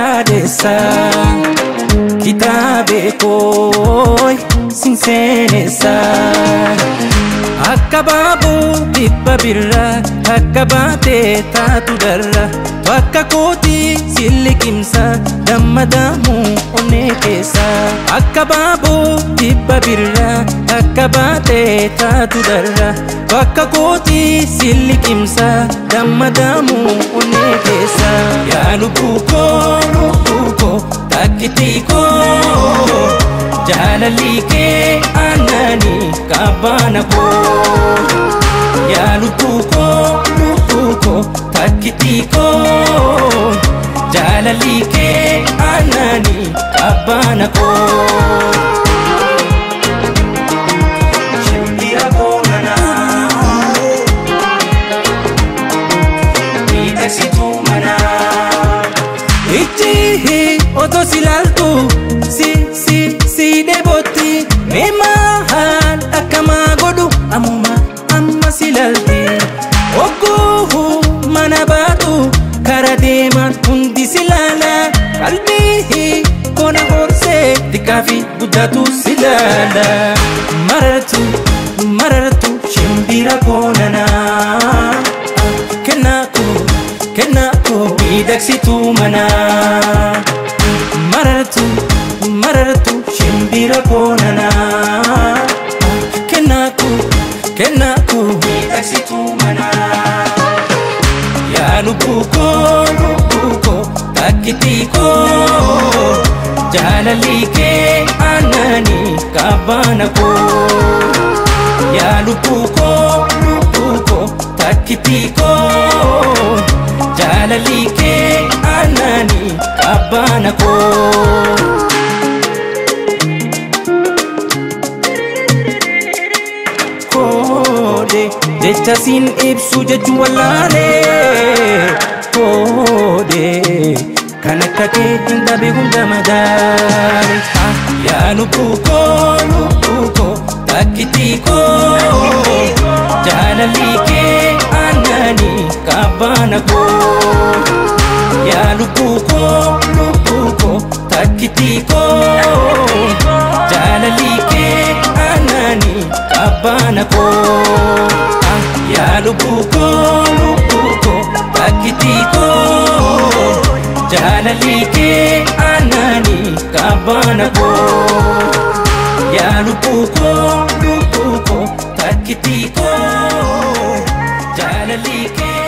dhaadessa kitaabe kooy sinseenessa akka baaboo dhibba birra akka baatee taatu darra bakka kooti silliqimsa dammadaamu onnee keessa akka baaboo dhibba birra akka baatee taatu darra bakka kooti silliqimsa dammadaamu onnee keessa yaa lubbuu koo takkitii koo jaalalli kee aananii qabbaana koo yaa lubbuu koo takkitii koo jaalalli kee aananii qabbaana koo. Shimbira koonanaa miidhagsituu manaa ijji otoo si ilaaltu si si si dheebotti mee maal akkamaa godhu ammuma amma si ilaalti ogguu mana baatu kara deeman hundi si ilaala qalbii kona horsee xiqqaa fi guddaatu si ilaala marartu marartu shimbira koonanaa kennaa koo kennaa koo miidhagsituu manaa marartu marartu shimbira koonanaa kennaa koo kennaa koo miidhagsituu manaa yaa lubbuu koo takkitii koo jaalalli kee aananii qabbaana koo yaa lubbuu koo takkitii koo jaalalli kee aananii qabbaana koo. Koode jecha siin ibsu jechuun wallaalee koode kan akka kee hin dhabe hunda madaale yaa lubbuu koo takkitii koo jaalalli kee aananii qabbaana koo yaa lubbuu koo takkitii koo jaalalli kee aananii qabbaana koo yaa lubbuu koo takkitii koo jaalalli kee aananii qabbaana koo yaa lubbuu koo takkitii koo jaalalli kee.